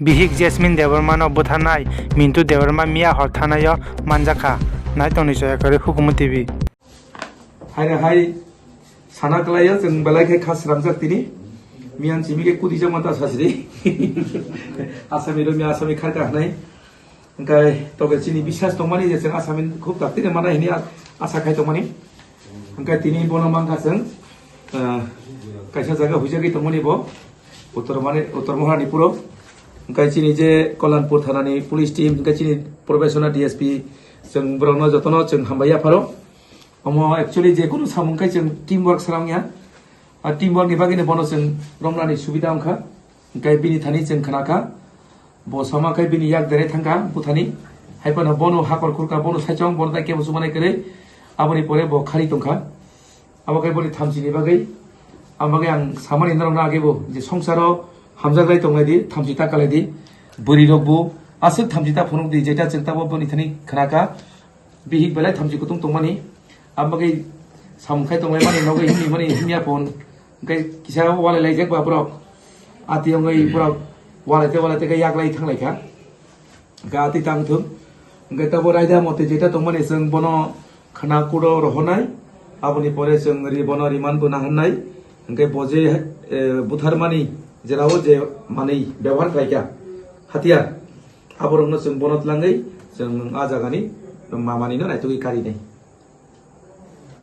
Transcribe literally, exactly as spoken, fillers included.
Bihik Jasmine Debbarma no butharnai Mintu Debbarma miya hor thanai o manjakha. Nai tongni soya kwrwi Hukumu T V. Hai re hai sana kwlai o chwng belai khe kha sramjak tini. Miyang chimi khe kudi jama ta sasri. Asami ro mi asami kharka hanai. Hingkai toke chini biswas tongmani je chwng asami khub tak tini mana hini a-, asa khai tongmani. Hingkai tini bono mangkha chwng, ah, kaisa jaga huijagwi tongmani bo. Uttor mane, Uttor Maharani puro. Hingkai chini je Kollanpur thanani police team, hingkai chini professional D S P, chwng borokno jotono chwng hambai yapharo. Omo actually je kunu samung kai chwng team work srang ya. A team work ni bagwi no bono chwng romnani subida wngkha. Hingkai bini thani chwng khna kha. Bo sama kai bini yak dere thangkha buthani. Hai phano bono hakor khurka, bono saichong, bono tai kebo chumanai kwrwi. Aboni pore bo khari tongkha. Abo khe boni thamchi ni bagwi, ang bagwi ang samani norok no age bo je songsaro hamjak lai tong lai di, thamchi ta kalai di, bwrwi rok bo aswk thamchi ta phunuk di, jeta chwng tabo boni thani khna kha, bihik belai thamchi kutung tongmani, ang bagwi samung khai tong lai mani, nogwi himni mani himya phun, hingke kisa walai lai jak ba borok, ati wngwi borok walai te walai te khe yak lai thang lai kha. Hingke ati tang thung. Hingke tabo raida mote jeta tongmani chwng bono khna kudo rohornai. Aboni pore chwng ri bono riman bo naharnai. Hingke bo je, eh, butharmani jerao je manwi bebohar khlaikha hatiyar. Aborokno chwng bono tlangwi chwng a jagani mamani no naitugwi karinai.